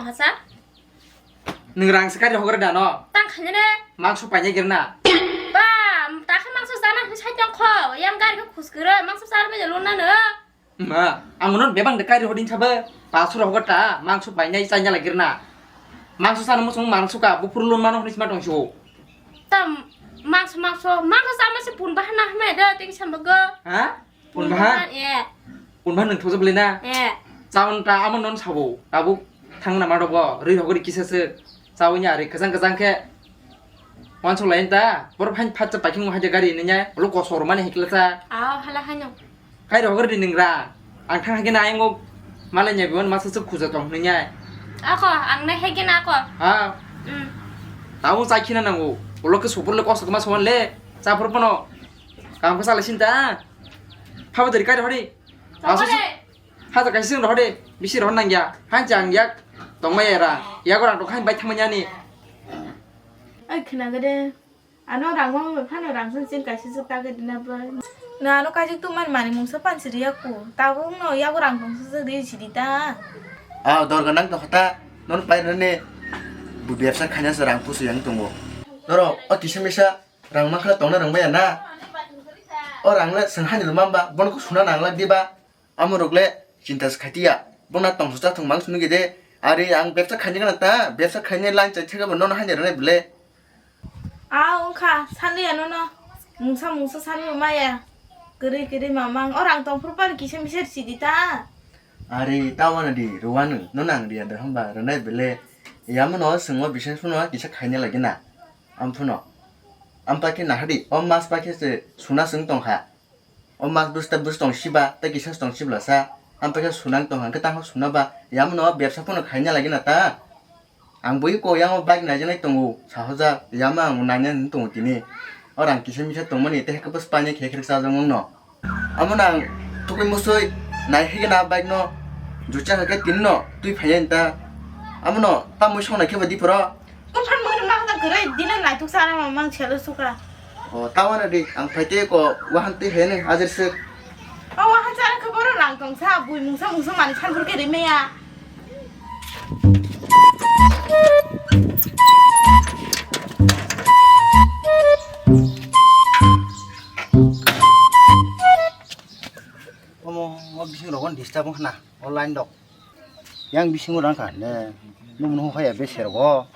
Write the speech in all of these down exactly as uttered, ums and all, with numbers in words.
Asa? Nwng rang se kari hogre da no? Tang khanya ne? Mangso paina girna. Ba, ta khe mangso sana hwn sai tong kho. Yang gari khe khus kere, mangso sana bai lona no. Ma, ang non bebang de kari hodin sabe. Pasur hogre ta, mangso paina chaina lagirna. Mangso sana mo song mangso ka, bupur lon mano hwn sima tong sio. Tam, mangso, mangso, mangso sama se pun bahana hme de, ting sambago. Ha? Pun bahan? Eh. Pun bahan nung thoja beli na? Eh. Chaun ta amo non sabo. Tabuk thang na ma rogo. Rui hogori kisa se. Chaun ya ri kajang kajang khe. Wansuk lain ta. Bor phan phat cha paking haja gari ni nya. Lo kosor mani hikla sa. Aw, hala hanyo. Kai rogori di nung ra. Ang thang hage na ayang go. Malai nya biwan masa se khuja tong ni nya. Ako, ang na hege na ako. Ha. Hmm. Tabuk chai khina nango. Ulo ke supur le kosok ma sowan le. Chapur pono. Kam ka sala sinta. Phabo dari kai rohori. Tongole. Asu. Hato kaisa sing rohori. Bisi rohor nangya. Hancha ang yak. Tongma yara. Yago rang tong khain bai thangma nyani. Ai khna gede. Ano rang ma bai phano rang san sing kaisa sing ta gede na bai. Na ano kaijik tu man mani mungsa pan siri yaku. Tabuk no yago rang tong sa ri siri ta. Ah, dor ganang to khata. Non pai rane. Bu biasa khanya sa rang pusu yang tongo. Doro, o kisa misa. Rang mankha tongna rang maya na. O rang le swng hani rwma ba, bono khe suna nang lak diba. Amo rok le chinta se khatiya. Bono tongsa chathung mang sunu gede. Ari ang bebsa khaini gana ta, bebsa khaini line chai thega bo nono hani rwnai bele. A wngkha, saliya nono. Mungsa mungsa saliya maya. Kwrwi kwrwi mamang. O rang tong phuru pan kisa misa sidi ta. Ari ta wana di, rwanu. Nono ang riya da hamba rwnai bele. Yamono swngmo bising suno kisa khaini lagi na. Amphuno. Ampa khe nahadi, o mas pa khe se suna swng tongkha. O mas bwsta bwswng siba, tei kisa swng sibla sa. Ampa khe suna wng tongkha, hwnkhe tangkha suna ba, yamono bebsa phano khaina lagina ta. Ang bui ko yang o bike naijaknai tongo, sahojak, yama ang naina hinwi tongo tini. O rang kisa misa tongmani, tei khe bwswk painai khe khe chajak wngno. Amo nang tukui musui nai higena bike no jucha hake tin no tui phaiya ta. Amo no tamui song nai khe ba di phoro. Buphan mui ma khna kwrwi dina naituk sana ma mang chelo sukha. O tawana di ang phaite ko wahan tui hene hajar sik. O wahan sana khe boro rang tong sa bui mungsa mungsa mani san phur khe rimaya. Omo, o bising rogo disturb wngkha na, o line rok. Yang bisingo rang kha, ne, nung nung haya be sergo.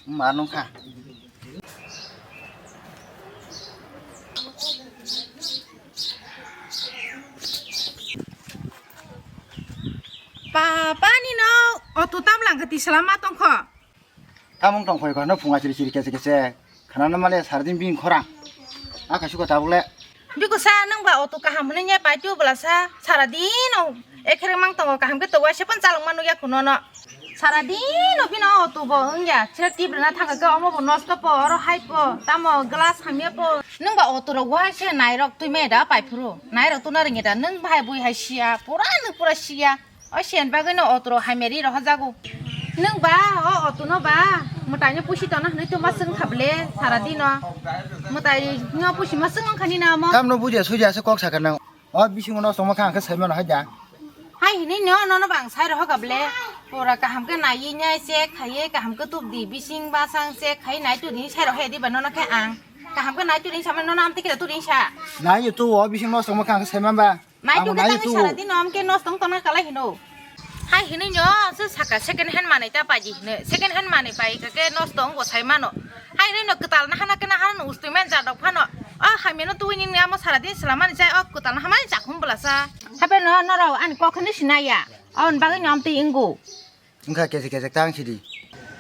Ma nung kha. Pa, pani no, auto tam lang kha tisla ma tong kho. Tamung tong phai kho no phunga chiri chiri kese kese. Khana no male sardin bing khorang. A kasu ko tabuk le. Biko sa nung ba auto kaham hwnwi nya pai tu bwla sa sara din o ekhereng mang tongo kaham khe to waisa phan chalok manu ya kuno no. Sara din o bino auto bo wng ya chira tibra na thang khe omo bo nosto po oro hai po tamo glass hamya po. Nung ba auto rok wahai se nairok twi me da pai phuru nairok tuna ringe da nung bahai bui hai sia pura nung pura sia. O siyan bagwi no auto rok hamya ri rohorjago. Nwng ba o auto no ba mwtai no pusi tona hwnwi tuma swng kha bwle sara dino. Mwtai no pusi ma swng wngkha nini amo. Tamno buja suja se kok sakha nang. O bisingo no chongma kha ang khe sai mano hai da. Hai hwnwi no nono bang sai rohor kha bwle. Pura kaham khe naiwi nai se khaiwi kaham khe tup di bising basang se khai nai tu di sai rohor di ba nono khe ang. Kaham khe nai tu di sa mano nono amtwi khe tu di sa. Nai tu o bising no chongma kha ang khe sai man ba. Naitu khe tangwi sara dino amke nosto wng tongna kalai hino. Hai hinui no se saka second hand manui ta paidi hino. Second hand manui pai khe nosto wng bo sai mano. Hai hinui no kwtal na hana khe na hana no ustui man jadok phano. O hamya no twi ni amo sara din sela mani jai o kwtal na hamani chakhum bwlasa. Hape no norok ani kok hinui sinaya. Aboni bagwi no amtwi wngo. Wngkha kesi kesi tang sidi.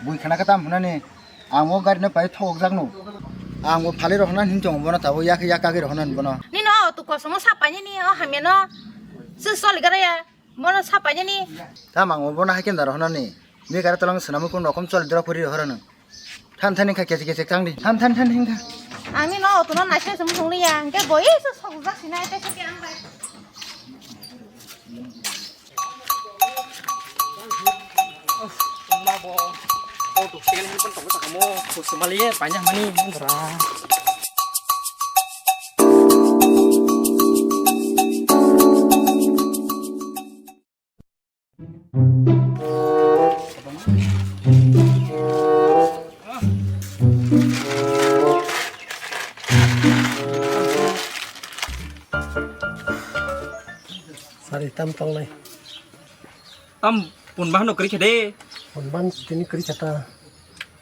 Bui khana khe tam hwnani. Ang o gari no pai thok jak no. Ang o phali rok hwnani hin chong bono tabo yak yak kagwi rok hwnani bono. Nini o tu kosomo sapai nini o hamya no. Se soli gara ya. Bono sapai nini. Tam ang o bono haikhe da rok hwnani. Be gara tolang swnamwi kun rokom choli dra phuri rok hwnani. Than than kha kesi kesi tang di. Than than than hin kha. Ang nini o tu no naisai sum thung liya. Hingke boi se sok jak sinai te se ke ang bai. Tongma bo. Auto second hand pon tongma sakamo. Khusu mali paina mani mundra. Sari tam tongnai. Tam pun bahan no kri khede. Pun bahan tini kri chata.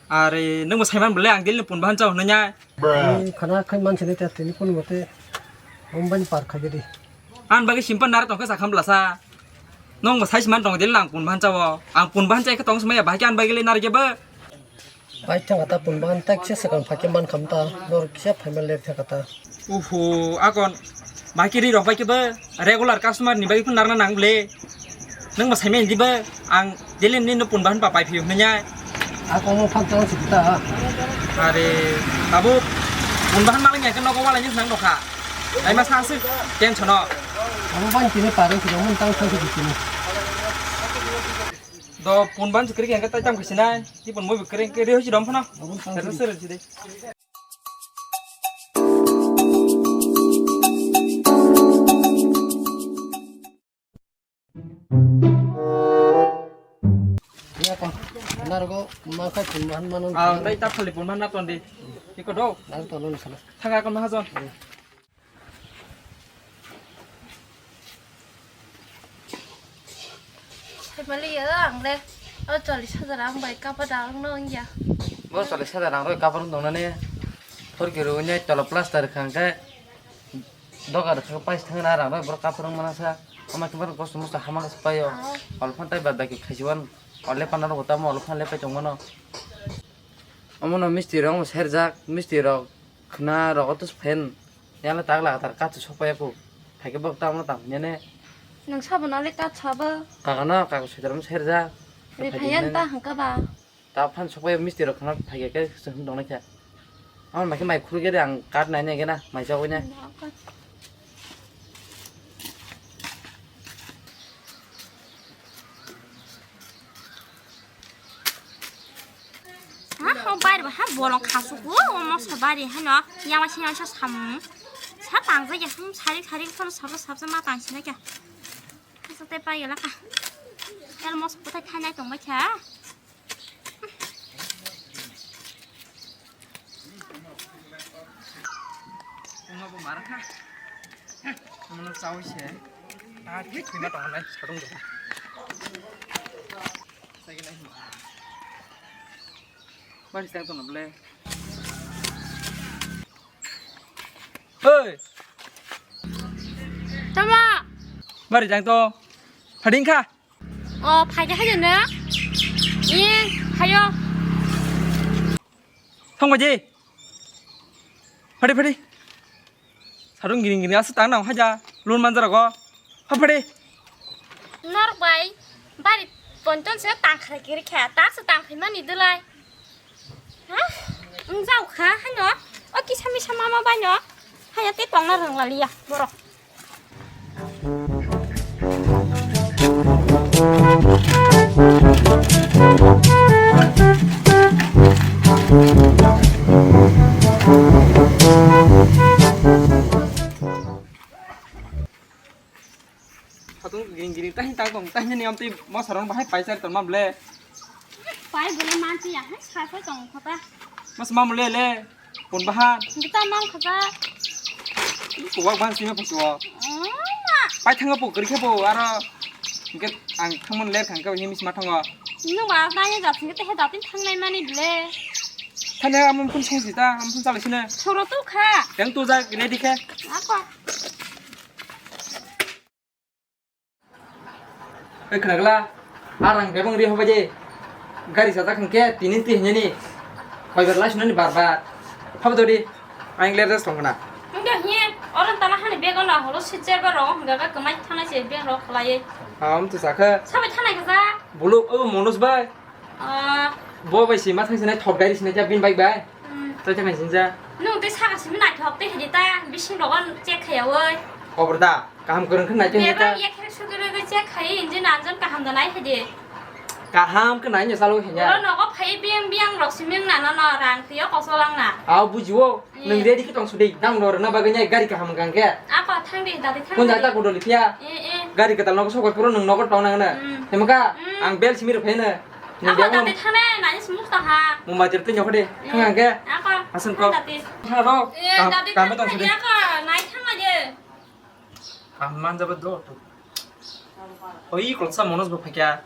Are, nang bo saiman bole ang dil ni pun bahan chao nanya. Ni khana khai man sini ta tini pun mote. Mumbai ni par khai gedi. An bagi simpan nar tongkha sakham belasa. Nong bo saiman tong dil nang pun bahan chao. Ang pun bahan chai kha tong semaya bahai an bagi le nar ge ba. Bai thang ta pun bahan tak se sakang phai ke man kham ta, nor kisa phai man ler thang ta. Uhu, akon, bai ke ri rok bai ke ba, regular customer ni bai phun narna nang ble. Nang ma sai men di ba, ang daily ni no pun bahan pa pai phiyo nanya. Akon mo phan tang si ta. Are, babu, pun bahan malang ya ke no ko wala ni nang dokha. Ai ma sa se, tension no. Ang ban tini parang si dong, tang tang si tini. Do pun ban chukri ke tai tam khasi nai. Ti pun mo bikri ke ri hosi dom phano. Abun sang seri seri seri. Ya ko. Nargo ma khai pun man manon. Ah, tai ta khali pun man na ton di. Iko do. Nar ton non sana. Thaga kon mahajon. Saimaliya ang le, o chollish hajar ang bai kapa da ang no wngya. Bo chollish hajar ang roi kapa rung tong nani. Thor kiro wngya tolo plaster khang khe. Doga rwkha pais thangna rang roi borok kapa rung mana sa. Ama khe borok kosto mosto hama khe paio. Ol phan tai bad bai khe khaisi wan. Ol le pana rok tamo ol phan le pai tong mano. Omo no misti rok serjak, misti rok khna rok oto fan. Yang le tak lagatar kachu sokpaiya ko. Phaikhe bok tamo tang phanya ne. Nang sabo na le kat sabo. Kaka no, kaka sitram serja. Re phaiya ta hangka ba. Ta phan sokpaiya misti rok khna phaikhe ke se hum dong naikha. Ang mai khe mai khulge de ang kat nai nai gena mai chawai ne. Ha, o bari ba, ha, bolong khasu ko, o moso bari, ha, no, yawa se, yawa se samung. Sa tang ja, ya, hmm, sari, sari, kono sabsa, sabsa, ma tang sina kya. Sa te pa yala ka. Yala moso ko ta thanai tong ba kya. Wngma bo mara kha. Wngmano chawi se. Ah, thik thwima tongo nai, sadung dong. Bari tang tong bole. Oi. Tama. Bari tang to. Phading kha. O, phaidi haino. I, phaio. Thangbaji. Phadi, phadi. Sarung giring giring aswk tang nang haja. Lun manjarago. Pha phadi. Norok bai. Bari ponton se tang khara kiri kha. Ta se tang phai mani dulai. Ha? Wng jao kha haino. O kisa misa mama baino. Haya te tongna rwng laliya borok. Hatung giring giring tahin tang tong tahin ni amtwi mosarong bahai paisar tongma ble. Pai bole manti ya hai sai pai tong khota. Mas mam le le pon bahan. Kita mang khota. Kuwak bahan sima pasuo. Oh, ma. Pai thanga po kri khebo aro. Hingke ang thangmon le thangka himi sima thango. Nung ba nanya jat hingke te he datin thangnai mani ble. Thane amon phun song sita, amon phun chalai sine. Soro tu kha. Yang tu ja ready khe. Ako. Oi khwnagla, a rang bebang ri hobai de. Gari sajak hwnkhe tini twi hwnjani. Hoibar lai sunani bar bar. Habo dori, ang ler jas tongna. Wngkhe hiye, oro tama hani bego na holo sitse ba rogo hwnkha khe kwmai thangnai se beng rok khlaiwi. Ham tu sakha. Sabai thangnai kha ja. Bulu, o Manoj bai. Ah. Bo bai sima thang sinai thok gari sinai ja bin bike bai. Hmm. Tei thang sinja. Nung tei saka simi naithok tei hidi ta bising rogon check khaiya oi. Khobor da. Kaham kwrwng khe nai tei hita. Bebak yakhek sugurwi check khai engine anjon kaham da nai hidi. Kaham khe nai no chalo hinya. Oro nogo phai biyang biyang rok siming na no no rang tio kosol ang na. Aw bujiwo. Eh. Nung ready khe tong sudi dang no rwna bagwi nai gari kaham wngkha khe. Ako thang di dadi thang. Kun jata kodoli phiya. Eh, eh. Gari kwtal nogo sokoi puro nung nogo tong nang na. Hmm. Hemka. Hmm. Ang bel simi rw phai na. Nung ako bel dadi thang nai nai smooth ta ha. Mumbai tir tei nyokho de. Eh. Thang ang khe. Ako. Hasan ko. Dati. Haro. Eh, kam, dati kam tang tong sini. Ya ka, nai thang aja. Kam man jabat do. Oi, kok sa monos bo phakya.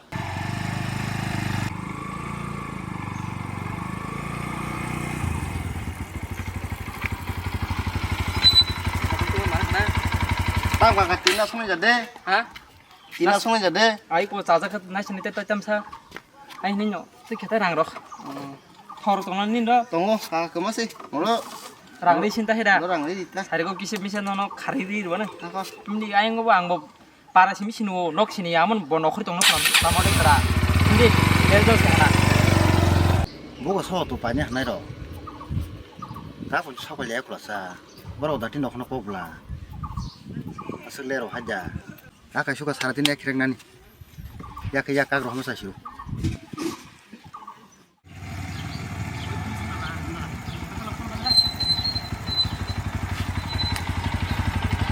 Tang baka tina sungni jade. Ha? Tina sungni jade. Ai ko chaja khat nai sini te tam sa. Ai hini no, twi khe ta rang rok. Thor tongna nin ro. Tongo, ha, kama se. Oro. Rang ri sinta heda. Oro rang ri ta. Sari ko kise mise no no khari ri ro na. Tako. Mini ayang bo ang bo para simi sinu nok sini amon bo nokhri tongno kham. Tamo de tra. Hindi, del do sengna. Bo ko so to pani hanai ro. Ta ko so ko le ko sa. Boro dati nok no ko bla. Asuk le ro haja. Aka suka saratin ek khreknani. Yak yak kak rohno sa siu.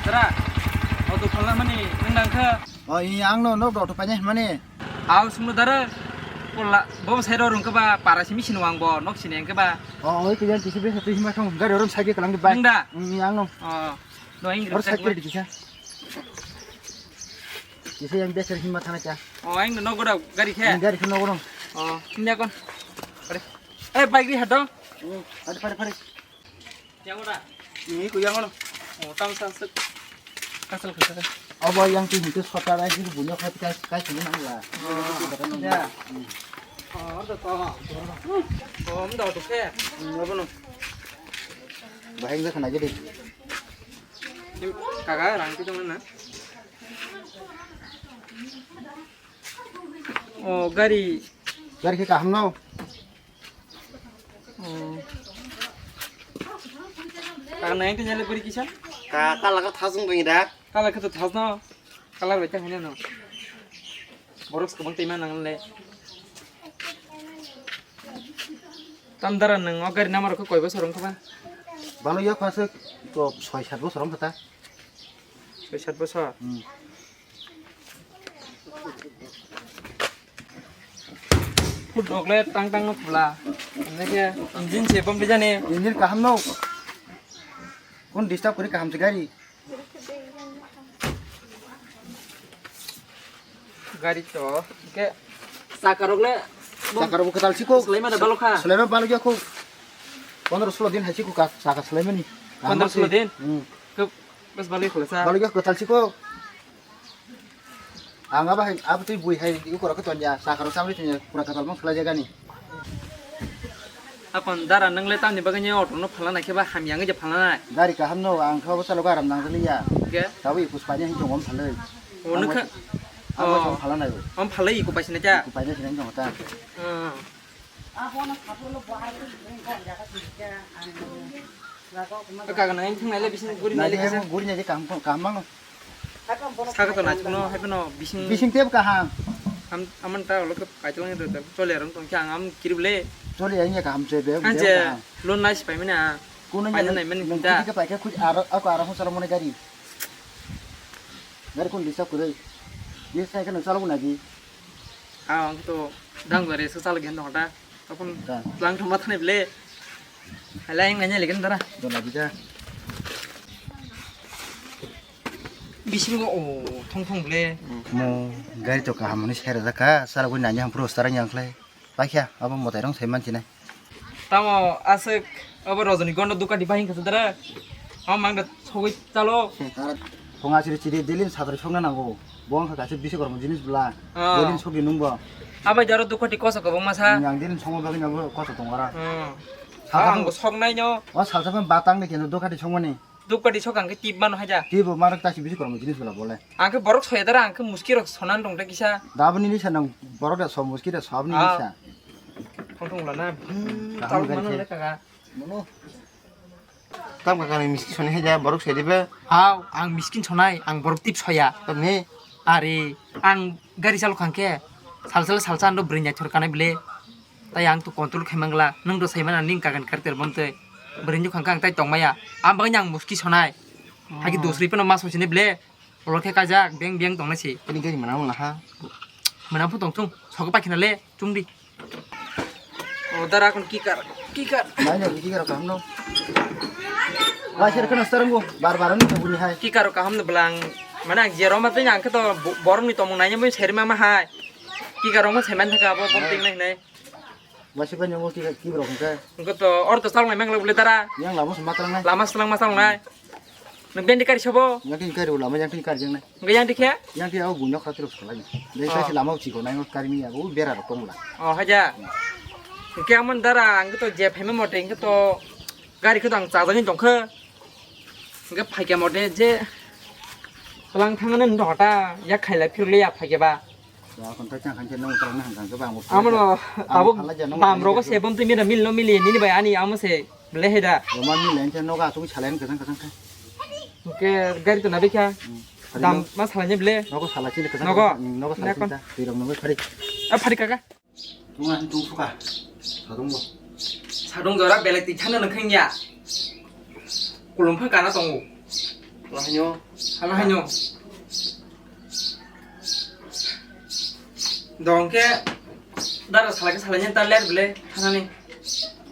Tara, o dukhan lamani nang nang kha. O, i ang no nok dok to panya mani. Aw sumno dara. Kolla, bom sai ro rung kha ba, para simi sinu ang bo, nok sini ang kha ba. O, oi kiyan tisi besa tisi ma thong, gari rom sai ke kalang di bai. Nang da? Mm, i ang no. O, no ing Or ro sai ke di kisa. Kisa yang biasa hima thana kya. O, ang no gora gari khe. Ang gari khe no gora. O, ini akon. Pare. Eh, bike di hado. Hmm, pare, pare, pare. Yang ora? Ini ku yang ono. O, tam sa sek. Kasal kasal. Abo yang tu itu sota rai itu bunyo kai kai kai sini nang la. Ya. Hmm. O, do to. O, do to khe. Hmm, abo no. Bahai nggak kena jadi. Kaga rang ti tong na. O gari. Gari khe kaham no. O. Kaga nai ti nyale gari kisa? Ka kala ka thasung dong ida. Kala khe to thas no. Kala bai ta hene no. Borok kwbang twi ma nang le. Tam dara nwng o gari number khe koi bosor wngkha ba? Balo yak aswk to soi sat bosor wngkha ta. Soi sat bosor? Hmm. Kut dok le tang tang no khula. Hwnwi khe engine se bom bijani. Engine kaham no. Kun disturb kori kaham se gari. Gari to, ke saka rok le. Saka rok bo kwtal siko. Sulaima da balo kha. Sulaima balo ya ko. Pondro solo din hai siko ka saka sulaimani. Pondro solo din? Hmm. Ke bas balo khula sa. Balo ya kwtal siko. Ang aba hai, abo twi bui hai, iko rok ton ya, saka rok samri ton ya, pura kwtal mang sula jagani. Akon dara nwng le tamni bagwi auto no phalna khe ba hamya wngwi je phalna nai. Gari kaham no, ang khe obo chalogo aram nang liya. Ke? Tabwi ikus paina hin jongom phalwi. O nwng kha. Amo jong phalna nai. Om phalwi iku paisina cha. Iku paina sin jong ta. Hmm. Kaga nang thang nai le bising guri nai le. Nai kisa. Guri nai kaham kaham mang. Saka to naisukno, hai phano bising. Bising tep kaham. Am, aman ta olo ke paitlang do, chole rong tong khe ang am kirib le. Chole ya, kaham se be. Anje, loan nai si paimani a. Kuno paina ya, nai mani nung da. Kuti ke paika kuj aro, aku aro hon salo mone gari. Gari kun lisa kudai. Dia sai kan salo na di. Ah, ang to dang gari so salo gen dong da. Apun tlang thoma thani ble. Hala yang nanya legen dara. Dona dida. Bisingo o thong thong ble. Mo gari to kaham ni sera jaka, sara goi nanya hampro starang yang khlai. Paikha abo motai rong sai manchina. Tamo aswk abo rojoni gondo duka di bahing kasa dara. Am mang da sogoi chalo. Phunga chiri chiri delin sadri songna nango. Bo wngkha kaisa bisi kormo jinis bwla. Ah. Delin sokdi nungbo. Abai daro dukati kosa kobong masa. Yang delin songma bagwi nabo kosa tongora. Hmm. Salsa ah, ang phung- bo soknai no. O salsa phung batang ni kendo dukati songmani. Dukati sok ang ke tip mano haja. Tip bo marok tasi bisi kormo jinis bwla bole. Ang ke borok soya dara ang ke muski rok sonan dong ta kisa. Dabni ni sanang borok da so muski da sabni ni sa. Thong thong lana. Hmm, kaham tau gari mano se. Le kaga. Mono. Tam kakani miskin sonai hai da, borok sai diba? Hao, ang miskin sonai, ang borok tip soya. Tamni? Are, ang gari chalo khangkhe, salsa salsa ando bwrwi nai thor kanai bile. Tai ang to control khai mangla, nwng do sai mana ning kagan karter bom tei. Bwrwi njuk khangkhe ang tai tongmaya. Am bagwi ang muski sonai. Hagi dosri pano mas hochine bile. Olo khe kajak, beng beng tongna si. Tini gari mana wala ha? Mana phu tong thung, sogo pakhina le, chumdi. O dara kon ki kar. Kikar. Nai nai kikar kaham no. Ba ser kana sarang go bar bar no buni hai. Kikar kaham no belang. Mana ang jero ma tanya ang to borong ni tomong nanya mo seri mama hai. Kikar mo semen thaka bo bom ting nai nai. Ba se banyo mo kikar ki borok hingke. Engko to or to salong nai mangla bule dara. Yang lama sema terang nai. Lama selang ma salong nai. Nang bendi kari sobo. Yang tin kari lama yang tin kari jeng nai. Hwnkhe yang dikhe? Yang dia o buino khatro salai. Dei Oh. Sai lama uchi ko nai kari ni ago bera rok tongla. Oh, haja. Hwnkhe amon dara ang to je phaima mote hwnkhe to gari khe to ang chajagwi tongkhe. Hwnkhe phaikhe mote je tlang thangani no hota yak khailai phirle ya phaikhe ba. Ba kon ta chang khan je nang tlang na hang khe ba ang. Amono abo phala ja nang dam rogo se bom twi mira mil no mili nini bai ani amo se. Belai hai da. Roman ni len chen noga asuk salain kasang kasang khe. Oke, gari to nabi kha. Hmm. Dam ma salai ni bele. Nogo salai chini kasang. Nogo. Hmm, nogo salai chini ta. Twi rong nogo phari. A phari kaka. Tunga hin tung suka. Sadung bo. Sadung jora belai twi thana nang khang ya. Kulum pha kana tongo. Lahanyo. Hala hanyo. Dongke dara salai ke salai ni ta ler bele thana ni.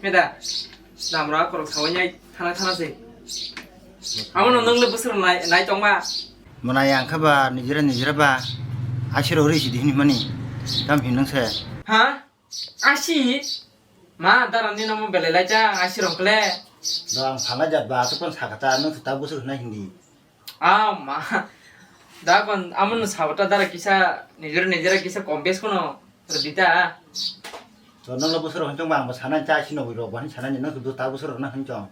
Meda. Damra korok sawai nai thana thana se. Amo no nang le bwswk nai, nai tongma. Mwnai ang khe ba nijira nijira ba asiro ri sidi hini mani. Tam hin nang se. Ha? Asi? Ma dara ni namo belai lai cha asi rong kle. Da ang phala jat ba asuk pon sakata nang ta bwswk nai hindi. Ah, ma. Da kon, amo no sabata dara kisa, nijira nijira kisa kom bes kono, rwdi ta. To nang lo bosor hwn chong ba, ang bo sana cha sino bwi rok, bo hwn sana ni nang sudu ta bosor na hwn chong.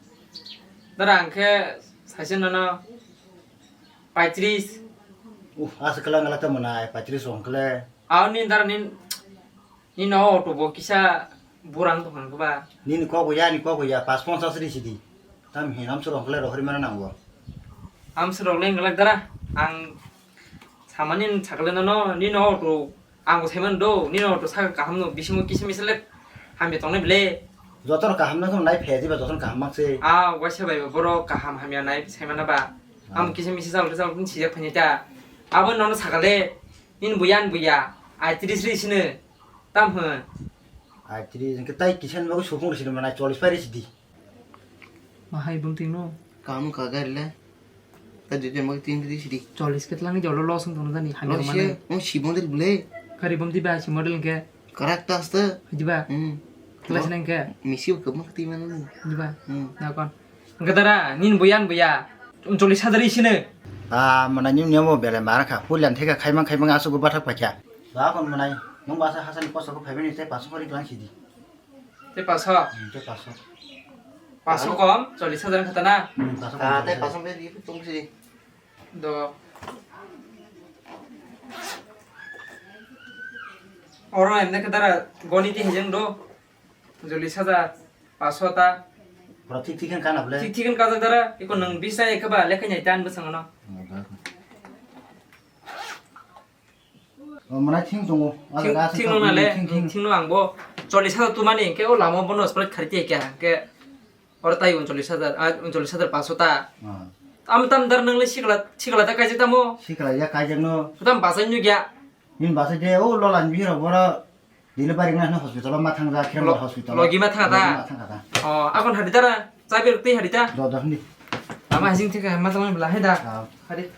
Dara ang khe saise nono paitris. Uh, asa kala ngala ta mwnai, paitris rong kle. Aw ni dara ni, ni no auto bo kisa burang tong hwn ba. Nini kok ya, ni kok ya, pas ponchas ri sidi. Tam hin amswrwng khlai rohorwi mano nang bo. Amswrwng le wngla dara. Ang samani sakle nono, nini auto ang bo saiman do, nini auto saka kaham no, bisingo kisa misa le hamya tongnai bele. Jotono kaham no nai phe diba, jotono kaham mak se. Ah, waisa bai bo borok kaham hamya nai saimana ba. Ah. Amo kisa misa chal chal sijak phani ta. Abo nono sakale, nini buyan buya, ai tris ri sino. Tam hwn. Ai tris, hwnkhe tai kisa ni bagwi supung ri sino, mane chollish pai ri sidi. Mahai bumtwi no. Kamu ka gari le. Ta dui jon mak tin tri sidi. Chollish ke tlang jolo los wng tongno jani, hamya Los mane. Se, oh, si bondel bule. Gari bumtwi ba si model ke. Karak ta asta. Hidi ba. Hmm. Kelas nang ke. Misi ke mak ti mana lu. Hidi ba. Hmm. Na kon. Hwnkhe dara, nin buyan buya. Chollish hajar isine. Ah, mana nim niyamo bele mara kha. Pulian theka khaimang khaimang asuk bathak pakya. Ba kon manai. Nung basa hasani posa ko phaibe ni te paso kori klang sidi. Tei paso? Hmm, tei paso. Paso kom, chollish hajar kata na? Hmm, paso kom, Ah, tei chollish hajar. Paso be di tong si. Do. Oro emne ke dara goni ti hejeng do. Chollish hajar, paso ta. Oro thik thik khe kana bole? Thik thik khe kajak dara, iko nang bisa ekhe ba lekha nyai tan bwsang no. Oh, da. O, mwnai thing tongo. O Thing, jaga aswk thing sak nung nale, thing, thing. Thing nung ang bo chollish hajar tumani, hingke o lama bono sprite khari te kya, hingke oro tai uncholish hajar, ah, uncholish hajar paso ta. Ah. Am tam dar nang le sikla, sikla ta kaijak tamo? Sikla ya kaijak no. Tam basai nyu kya? Nin basai je, o lolan bihiro boro delivery na hospital ma thang ja, Khirang Lo-, hospital. Logi ma thang ta? Logi ma thang ta. O, akon hari ta ra, chabi rok tei hari ta? Do, do, hindi. Ama hajing thika, ma tamo bela, hai da? Ah. Hari.